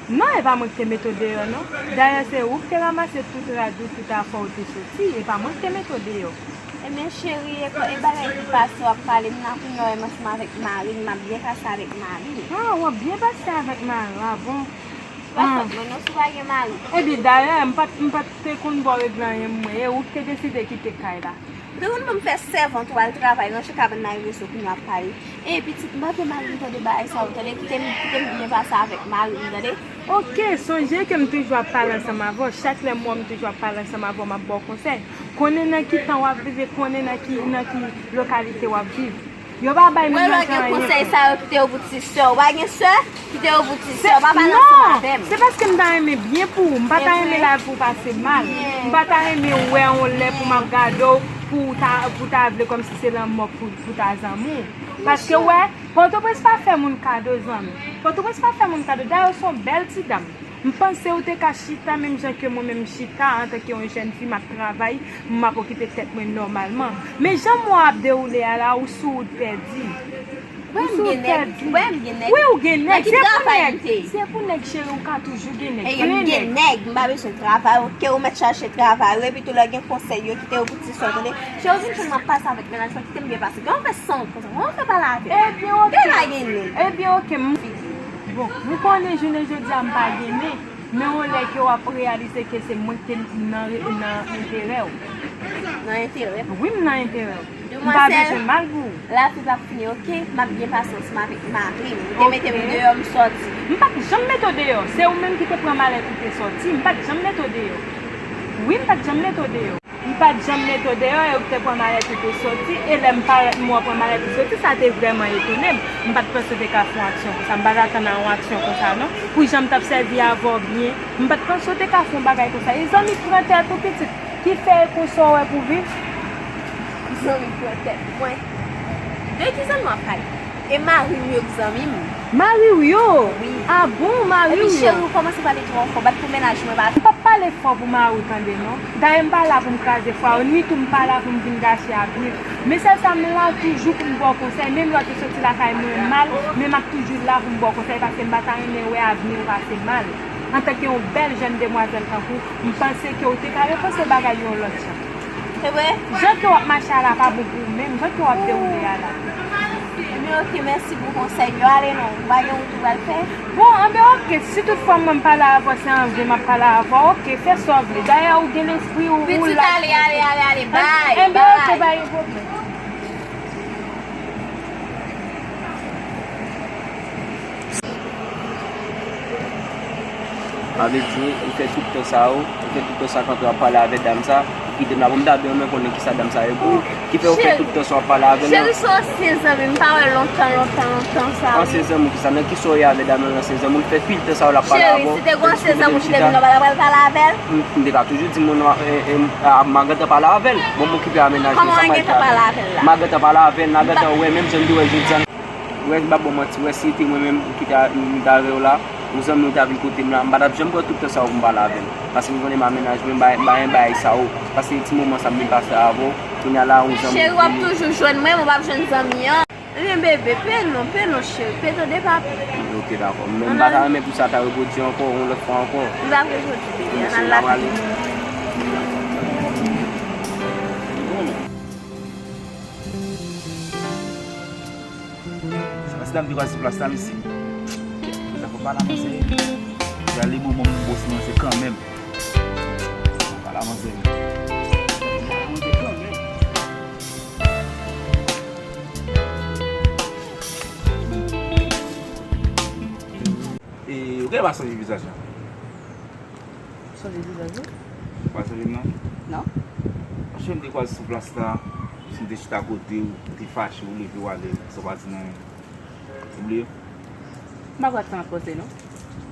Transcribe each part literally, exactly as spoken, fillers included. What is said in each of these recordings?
Non, e pa mwen ki te mete w deyò, non. Dayè, se ou ki te ranmase tout rad ou, tout afè w te soti. E pa mwen ki te mete w deyò. Ebyen, cheri, e ko-, e bagay ki pase w ap pale m la, kounye a w wè m ansanm avèk mari m, m ap byen pase avèk mari m. Ah, w ap byen pase avèk mari w, ah bon? Pa fòt mwen non, si w pa gen mari. Ebyen, dayè, m pa t, m pa t te konn ba w regle anyen, mwen. E ou ki te deside kite kay la. M te konn pou m fè sèvant ou al travay, ranje kabann nan, rive sou kounye a ap pale. E pitit, m pa vle mari m tande bagay sa yo, tande, kite m, kite m byen pase avèk mari m, tande. Oke, sonje ke m toujou ap pale ansanm avè w. Chak lè m wè w, m toujou ap pale ansanm avè w, m ap ba w konsèy. Konnen nan ki tan w ap viv e konnen nan ki, nan ki lokalite w ap viv. Yo pa bay moun nan gen anyen. Konsèy sa yo kite yo pou ti sè w. Ou pa gen sè? Kite yo pou ti sè w. Pa pale ansanm avè m. Se paske m ta renmen byen pou ou. M pa ta renmen lavi w pase mal. M pa ta renmen wè yon lè pou m ap gade w, pou w ta, pou w ta vle kòmsi se lanmò pou, pou ta zanmi w. Paske wè, Pòtoprens pa fè moun kado, zanmi. Pòtoprens pa fè moun kado. Dayè, w se yon bèl ti dam. M panse ou te ka chita menm jan ke mwen menm m chita antanke yon jèn fi, m ap travay, m ap okipe tèt mwen nòmalman. Men jan mwa ap dewoule a la, ou sou wout pèdi. Ou sou wout pèdi. Wi, ou gen nèg. Se pou nèg. Se pou nèg, cheri, ou ka toujou gen nèg. Plen nèg. M pa bezwen travay, oke, ou mèt chache travay ou, epi tou lè gen konsèy yo kite yo pou ti sè w, tande. Cheri, ou vin jwenn m ap pase avèk mennaj mwen, kite m byen pase. Kòman w fè san wont konsa? Kòman w fè pale avè m? Ebyen, oke. Ebyen, oke. Bon, ou konnen jounen jodi a m pa gen nen, men yon lè ke w ap reyalize ke se mwen ki te nan, nan enterè w. Nan enterè? Wi, m nan enterè w. M pa bezwen mal pou ou. Lavi p ap fini, oke? M ap byen pase ansanm avèk mari m. Ou te mete m deyò, m sòti. M pa t janm mete w deyò. Se ou menm ki te pran malèt ou te sòti. M pa t janm mete w deyò. Wi, m pa t janm mete w deyò. M pa t janm mete w deyò e ou te pran malèt ou te soti, e lè m parèt m wè w pran malèt ou soti, sa te vrèman etone m. M pa t panse w te ka fè yon aksyon konsa. M pa t atann a yon aksyon konsa non. Pou jan m t ap sèvi avè w byen, m pa t panse w te ka fè yon bagay konsa. E zanmi pran tèt ou pitit, ki fè e konsa w wè pou viv. Zanmi pran tèt mwen. De ki zanmi w ap pale? E mari w yo k zanmi m. Mari w yo? Wi. A bon, mari w yo? Epi cheri, ou kòmanse pale twò fò, bat pou mennaj mwen pa. M p ap pale fò pou mari w tande non. Dayè m pa la pou m kraze fwa w, ni tou m pa la pou m vin gache avni w. Men sèl sa m la toujou pou m ba w konsèy, menm lè w te soti lakay mwen mal, men m ap toujou la pou m ba w konsèy, paske m pa ta renmen wè avni w pase mal. Antanke yon bèl jèn demwazèl tankou w, m panse ke w te ka repanse bagay yo yon lòt jan. Se vre? Jan ke w ap mache a la pa bon pou ou menm, jan ke w ap dewoule a la. Ebyen, oke, mèsi pou konsèy yo. Ale non, ou pa gen wout ou pral fè? Bon, anben, oke, si tout fwa mwen m pale avè w, se an ven m ap pale avè w, oke, fè sa w vle. Dayè, ou gen lespri, ou, ou laj. Pitit, ale, ale, ale, ale, bay, bay. Enben, oke, pa gen pwoblèm. Sa vle di, ou fè tout tan sa yo, ou fè tout tan sa kanpe w ap pale avè dam sa, ou kite m la, bon, m ta byen renmen konnen kisa dam sa ye pou ou, ki fè ou fè tout tan sa w ap pale avè l lan. Cheri, se yon ansyen zanmi m, m pa wè l lontan, lontan, lontan sa, wi. Ansyen zanmi w kisa? Nan kisa w ye avè dam lan, ansyen zanmi w? Li fè pil tan sa yo l ap pale avè w. Cheri, si te gen yon ansyen zanmi w ki te vin la, w pa ta pral pale avè l? M, m te ka toujou di moun nan, e, e, a, m a gentan pale avè l. Bon, m okipe a mennaj mwen, sa m pral fè avè l? Kòman w gentan pale avè l la? M a gentan pale avè l, n a gentan wè, menm jan n te wè jodi a. Wè, m p ap ba w manti, wè, si se te mwen menm ki ta, m ta avè w la, yon zanmi w ta vin kote m la, m pa t ap janm pran tout tan sa yo pou m pale avè l. Paske m konnen m a mennaj mwen, m pa, m pa renmen bagay sa yo. Paske ti moman sa m vin pase avè w, kounye a la, yon zanmi. Cheri, w ap toujou jwenn mwen, men w p ap jwenn zanmi an. Ebyen, bebe, pe non, pe non, cheri, pe tande, papi. Ok, dakò. Men m pa ta renmen pou sa ta repwodui ankò, yon lòt fwa ankò. M p ap repwodui, bebe, ann al lakay. Sa, se dam ki pral sou plas la, mesye. Sa fò pale avan serye. Jale moman m bòs mwen se kanmenm. Pale avan serye. E, ou genlè pa sonje vizaj la. Sonje vizaj ou? Ou pa sonje m non? Non. Paske m te kwaze sou plas la, si m te chita kote w, ou te fache, ou leve w ale, san w pa di m anyen. Ou bliye? M pa kwè tan ap pase non.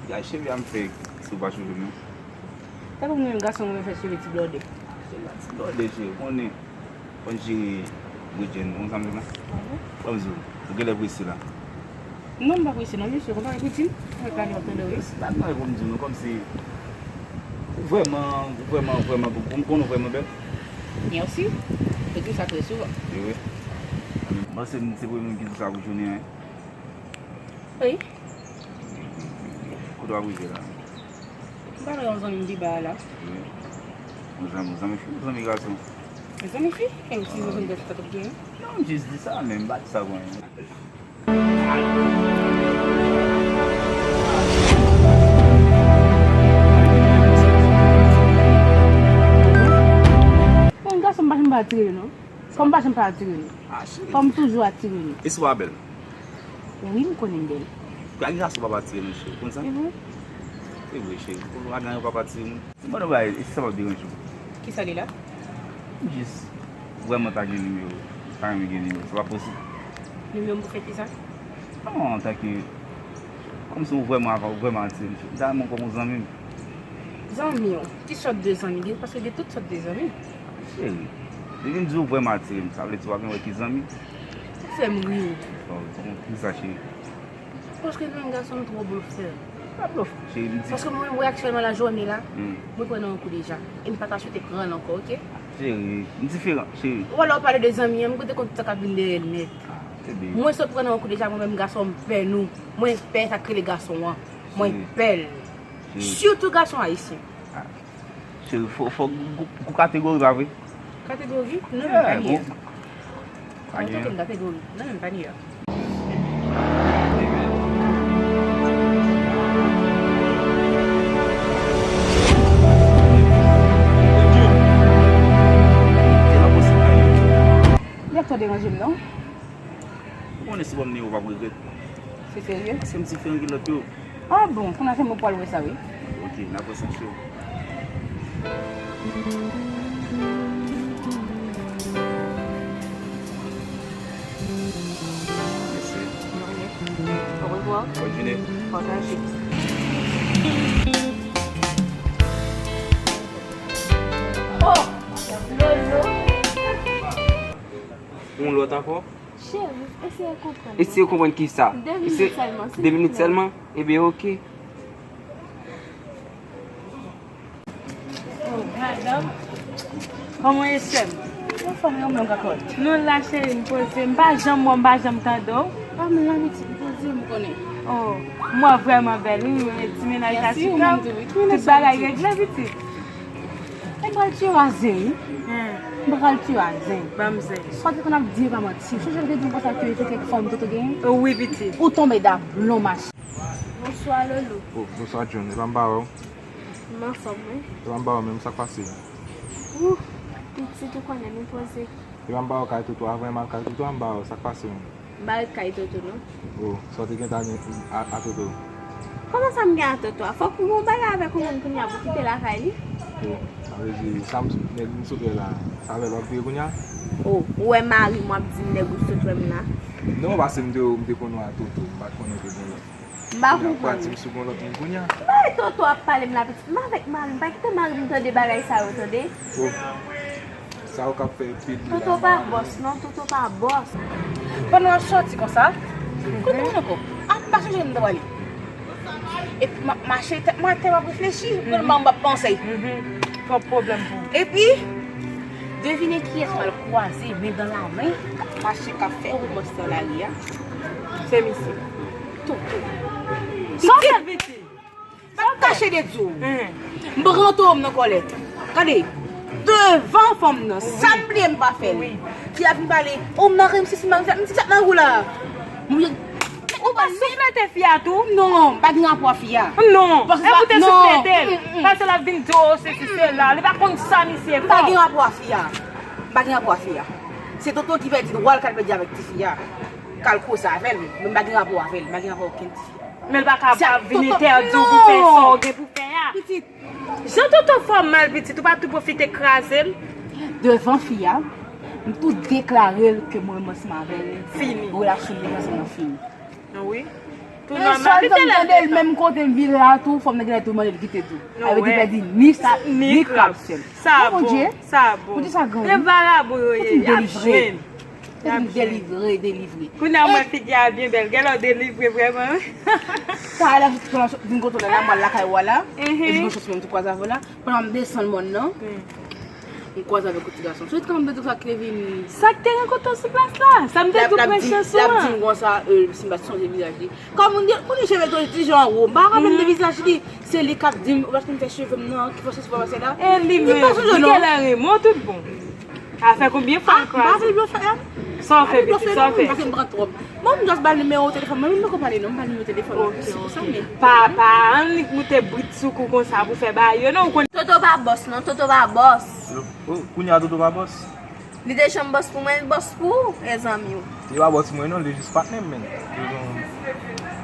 Gade cheve a m fè, si w pa sonje m non. Se pou mwen menm gason mwen fè cheve ti blòdè. Cheve a ti blòdè, cheri, ou konnen. Konn jere bredjenn, ou konn sa m di la? Ban m di w, ou genlè prese la. Non, m pa prese non, mesye, konn bagay pou di m. Mwen gade w tande wi. Se pa nan pou m di w non, kòmsi ou vrèman, ou vrèman, vrèman, m konn ou vrèman bèl. Mèsi. Ou di sa trè souvan. Se vre. M panse m se premye moun ki di sa pou jounen an. Wi. Kote w ap rive la? M pale yon zanmi m pi ba a la. Wi. Yon zanmi, zanmi fi, yon zanmi gason? Yon zanmi fi? E ou si yon zanmi gason sa t ap gen? Non, m jis di sa, men m pa di sa pou anyen. Bon, gason m pa janm pa atire li, non. Fanm pa janm pa atire li. Ah, cheri. Fanm toujou atire li. E si w pa bèl? Wi, m konnen m bèl. Gade gason pa atire nou, cheri. Konn sa? Mhm. Se vre, cheri. Pou ladan yo pa atire nou. Mwen, nou bay, e si sa pa deranje w? Ki sa li la? M jis vrèman ta gen nimewo. Ta renmen gen nimewo. Sa pa posib. Nimewo m pou fè ki sa? Non, antanke, kòmsi ou vrèman, ou vrèman atire m, cheri. M ta renmen w kòm yon zanmi m. Zanmi w? Ki sòt de zanmi? Gen, paske gen tout sòt de zanmi. Cheri, depi m di w vrèman atire m, sa vle di w pa gen wè ki zanmi? Ou fè m ri. Bon, bon, ki sa, cheri? Paske nou menm gason nou twò blofè. Pa blofè, cheri, m di. Paske mwen menm, wè aktyèlman lajounen la, hmm, mwen pran nan yon kou deja. E m pa ta swete pran l ankò, oke? Cheri, m diferan, cheri. Ou wè lè w pale de zanmi an, m te konn sa k ap vin dèyè l nèt. Ah, se byen. Mwen sot pran nan yon kou deja, mwen menm gason, m pè nou. Mwen pè sa k rele gason an. Mwen pè l. Cheri. Sitou gason ayisyen. Ah. Cheri, fò, fò gou, gou kategori, pa vre? Kategori? Non, men pa ni a. Pa ni a. Antanke m kategori. Non, men pa ni a. Direktè deranje m, non? Ou konnen si w ban m nimewo w p ap regrèt. Se serye? Paske m diferan de lòt yo. Ah bon, kounye a se mwen pral wè sa, wi. Ok, n ap wè sa, cheri. Mèsi. De rien. Au revoir. Bonne journée. Pataje. Oh! Lolo! Yon lòt ankò? Cheri, eseye konprann mwen. Eseye konprann kisa? De minit sèlman, silvouplè. De minit sèlman? Ebyen, oke. Oh, madanm, kòman w ye, sè m? Anfòm, e ou menm, kakòt? Nou la, cheri, m poze. M pa janm wè w, m pa janm tande w. Ah, m la, pitit, m poze, m konnen. Oh, m wè w vrèman bèl, wi, wi, ti mennaj la, ti kòb, tout bagay regle, pitit. Mwen pral tiye w a zen, wi. Mwen pral tiye w a zen. Ban m zen. Sa w te konn ap di e pa manti. Sonje l te di m konsa ke te kèk fanm Toto genyen? Wi, pitit. Ou tonbe dablon, machin. Bonswa, Lolo. Oh, bonswa, John. E pa m pa wè w? M anfòm, wi. E pa m pa wè w menm, sa k pase? Ouh, pitit, ou konnen, nou poze. E pa m ba w kay Toto a, vrèman al kay Toto a, m ba w, sa k pase menm? M pa ret kay Toto, non. Oh, sa w te gen ta gen a, a Toto? Kòman sa m gen a Toto a? Fòk ou gon bagay avèk yon moun kounye a pou kite lakay li. Oh, sa vle di, sa m, nèg m sot wè la, sa avè l w ap vire kounye a? Oh, ou wè mari m w ap di m nèg ou sot wè m la? Non, paske m te, m te konn wè a Toto, m pa t konnen te gen lòt. M pa konprann. Kounye a, w pral di m si w gon lòt moun kounye a? M pa wè Toto ap pale m la, pitit. M avèk mari m, pa kite mari m tande bagay sa yo, tande. Oh. Sa yo k ap fè pil la. Toto pa bòs, non, Toto pa bòs. Pandan w ap sòti konsa, kote moun ankò? A, m pa sonje m te pale. Epi, ma, mache, tèt m atè, m ap reflechi, pou m ap panse. Twòp pwoblèm pou ou. Epi, devine kiyès m al kwaze, men dan la men, k ap mache, k ap fè romans nan lari a. Se misye. Toto. Sa w fè l, pitit? M ap kache de di w. M pran Toto m nan kòlèt. Gade, devan fanm nan, sa m bliye m pa fè l. Fi a vin pale, o, m nan reyisi, m di sa nan ou la. Ou pa souflete fi a tou? Non, m pa gen rapò a fi a. Non, e pou te souflete l. Paske l ap vin di w, o, sesi, sela. Li pa konn sa misye fè. M pa gen rapò a fi a. M pa gen rapò a fi a. Se Toto ki pèdi dwa l k al pèdi avèk ti fi a. K al koze avè l, men m pa gen rapò avè l, m pa gen rapò okenn ti fi. Men l pa ka ap vin entèdi w pou fè sa w gen pou fè a. Pitit. Jan Toto fè w mal, pitit, ou pa tou pwofite kraze l? Devan fi a, m tou deklare l ke mwen menm ansanm avè l, fini. Relasyon m te gen ansanm nan fini. Wi. Tou nòmal. Li te lè l tande l menm kote m vire a tou, fanm nan genlè tou mande l kite tou. Avè di pèdi ni sa, ni krab sèl. Sa bon, sa bon. Bondye, sa bon. Bondye sa grann. E varabon yo ye, y ap jwenn. Delivre, delivre, delivre. Kounye a mwen figi a byen bèl. Gen lè w delivre vrèman, wi. Sa a la, vin kote w la, m al lakay ou a la. Epi gon chans mwen tou kwaze avè w la. Pandan m desann mòn nan. M kwaze avèk yon ti gason. Sou kanmenm de tout sa ki te vini. Sa k te rankontre w sou plas la? Sa m te di w pran chans ou an. L ap di m konsa, euh, si m pa t sonje vizaj li. Kòm moun di, moun di cheve tou, ti jan an wo. M pa raple m de vizaj li. Se li k ap di m, ou pa t konn fè cheve m nan, ki fè sesi, fè sela. E li menm, li genlè renmen w tout bon. Afè konbyen fwa l kwaze? M pa vle blofè. Sa w fè, pitit, sa w fè? Paske m pran twòp. Bon, m just ba l nimewo telefòn mwen, men m poko pale non, m ba l nimewo telefòn mwen. Ok, ok. Pa, pa annik moute brit sou kou konsa pou fè bagay yo non, ou konn. Toto pa bòs non, Toto pa bòs. Oh, kounye a Toto pa bòs? Li te janm bòs pou mwen, li bòs pou ou, e zanmi w. Li pa bòs mwen non, li jis patnè m, men.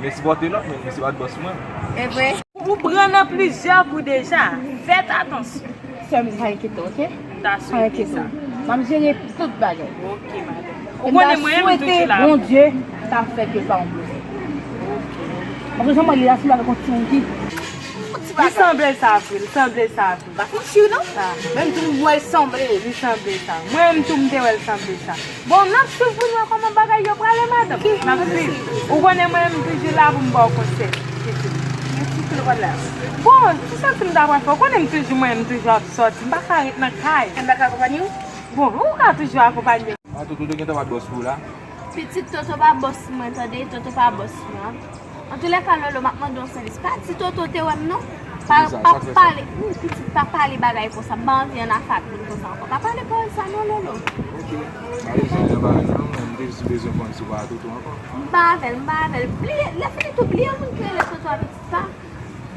Men sipòte lòt, men misye pa t bòs mwen. E vre? Ou pran nan plizyè kou deja. Fèt atansyon. Sè m, pa enkyete w, oke? M ta swete sa. M ap jere tout bagay. Oke, madanm. Ou konnen mwen menm m toujou la. Bondye ta fè ke l pa yon blofè. Oke. Paske jan mwen li la, sanble avèk yon ti moun ki. Li sanble sa vre, li sanble sa vre. Pa fouti non. Menm tou m wè l sanble. Li sanble sa. Mwen menm tou m te wè l sanble sa. Bon, n ap swiv pou n wè kòman bagay yo prale, madanm. N ap swiv. Ou konnen mwen menm m toujou la pou m ba w konsèy, pitit. Bon, ti sòti m ta pral fè, ou konnen m toujou, mwen menm m toujou ap sòti, m pa ka ret nan kay. M pa ka akonpanye w? Bon, ou ka toujou akonpanye m. A, Toto, Toto gentan pa t bòs pou ou la. Pitit, Toto pa bòs mwen, tande, Toto pa bòs mwen. Antoulèka, Lolo, m ap mande w yon sèvis. Pa di Toto te wè m non. Pa, pa pale, wi, pitit, pa pale bagay konsa. M pa anvi ann afè ak moun konsa ankò. Pa pale pawòl sa non, Lolo. Ok. Pa bezwen ann afè non, men m te jis bezwen konn si w pa Toto ankò. M pa avè l, m pa avè l. Bliye, lè fini tou, bliye moun ki rele Toto a, pitit, pa.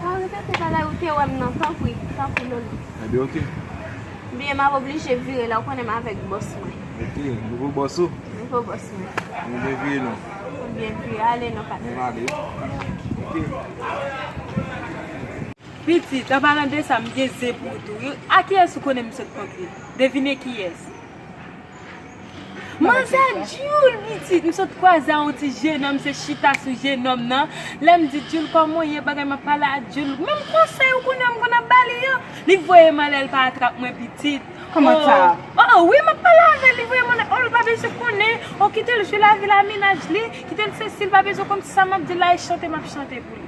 Pa repete bagay ou te wè m nan, tanpri, tanpri, Lolo. Ebyen, ok. Byen, m ap oblije vire la, ou konnen m avèk bòs mwen. Ok, nouvo bòs ou? Nouvo bòs mwen. Nou byen vire non. Nou byen vire, ale non, patnè. Men m ale wi. Ok. Pitit, an palan de sa, m gen zen pou ou tou wi. A kiyès ou konnen m sot kontre? Devine kiyès? Manzè Djoul, pitit, m sot kwaze a yon ti jenòm, se chita sou jenòm nan. Lè m di Djoul, kòman w ye, bagay, m ap pale a Djoul. Menm konsèy ou konnen m konn ap ba li yo. Li voye m anlè, l pa atrap mwen, pitit. Kòman sa? Oh, oh, wi, m ap pale avè l, li voye m anlè. Oh, l pa bezwen konnen. Oh, kite l jwe lavi l a mennaj li. Kite l sesi, l pa bezwen konn sa m ap di l la, e chante m ap chante pou li.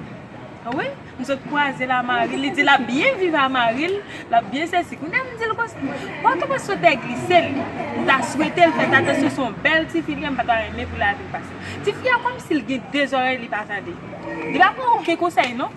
Ah wi, m sot kwaze l a mari l, li di l ap byen viv a mari l, l ap byen sesi. Kounye a m di l konsa, Pòtoprens sot glise l. M ta swete l fè atansyon, se yon bèl tifi li ye, m pa ta renmen pou lavi l pase. Tifi a kòmsi l gen de zòrèy li pa tande. Li pa pran okenn konsèy non.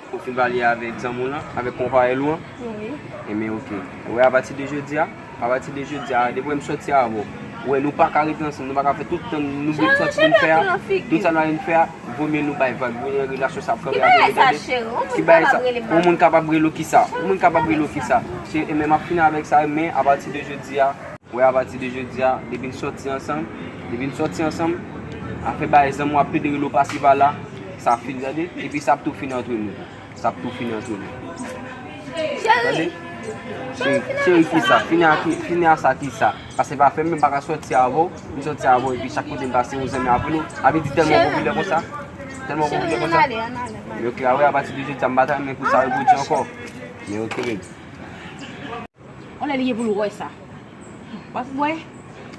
Ou fin pale avèk zanmi w lan, avèk konpayèl ou an? Wi. Enben, ok. Ou wè, apati de jodi a, apati de jodi a, depi m sòti avè w, ou wè, nou pa ka rete ansanm, nou pa ka fè tout tan nou gen sòti pou n fè a, tout sa nou vin fè a, vomye nou bay vag, vomye relasyon sa ap kanpe avè nou, tande? Ki bagay sa? Yon moun kapab rele w kisa? Yon moun kapab rele w kisa? Se, enben, m ap fini avèk sa, men apati de jodi a, ou wè, apati de jodi a, depi n sòti ansanm, depi n sòti ansanm, afè bay zanmi w ap plede rele w pasi pala, sa fini, tande? Epi sa ap tou fini antre nou. Sa ap tou fini antre nou. Tande? Cheri, cheri, kisa? Fini a ki, fini a sa kisa? Paske pa fè m menm pa ka sòti avè w, m sòti avè w, epi chak kote m pase, yon zanmi ap rele w. Abidi tèlman popilè konsa. Tèlman popilè konsa. Men ok, a wè, apati de jodi a, m pa ta renmen pou sa repwodui ankò. Men ok, baby. On lè li ye pou l wè sa. W ap wè,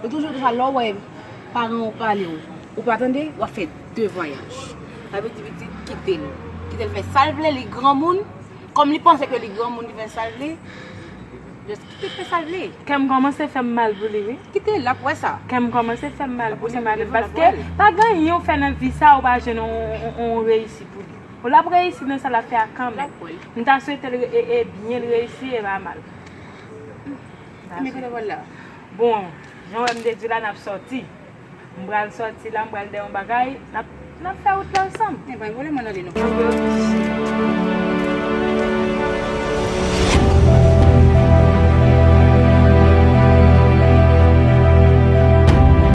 yo toujou di sa, lè w wè paran w pale w, ou pa tande, w ap fè de vwayaj. Sa vle di pitit, kite l. Kite l fè sa l vle, li granmoun. Kòm li panse ke li granmoun, li fè sa l vle. Just kite l fè sa l vle. Kè m kòmanse fè m mal pou li, wi. Kite l, l ap wè sa. Kè m kòmanse fè m mal pou li, madanm, paske pa gen anyen w fè nan vi sa, ou pa jwenn yon, yon, yon reyisi pou li. Ou l ap reyisi nan sa l ap fè a kanmenm. M ta swete l re-, e, e byen l reyisi e pa mal. Bon, jan w wè m te di w la, n ap sòti. M pral sòti la, m pral dèyè yon bagay, n ap, n ap fè wout la ansanm. Ebyen, vole mwen ale non.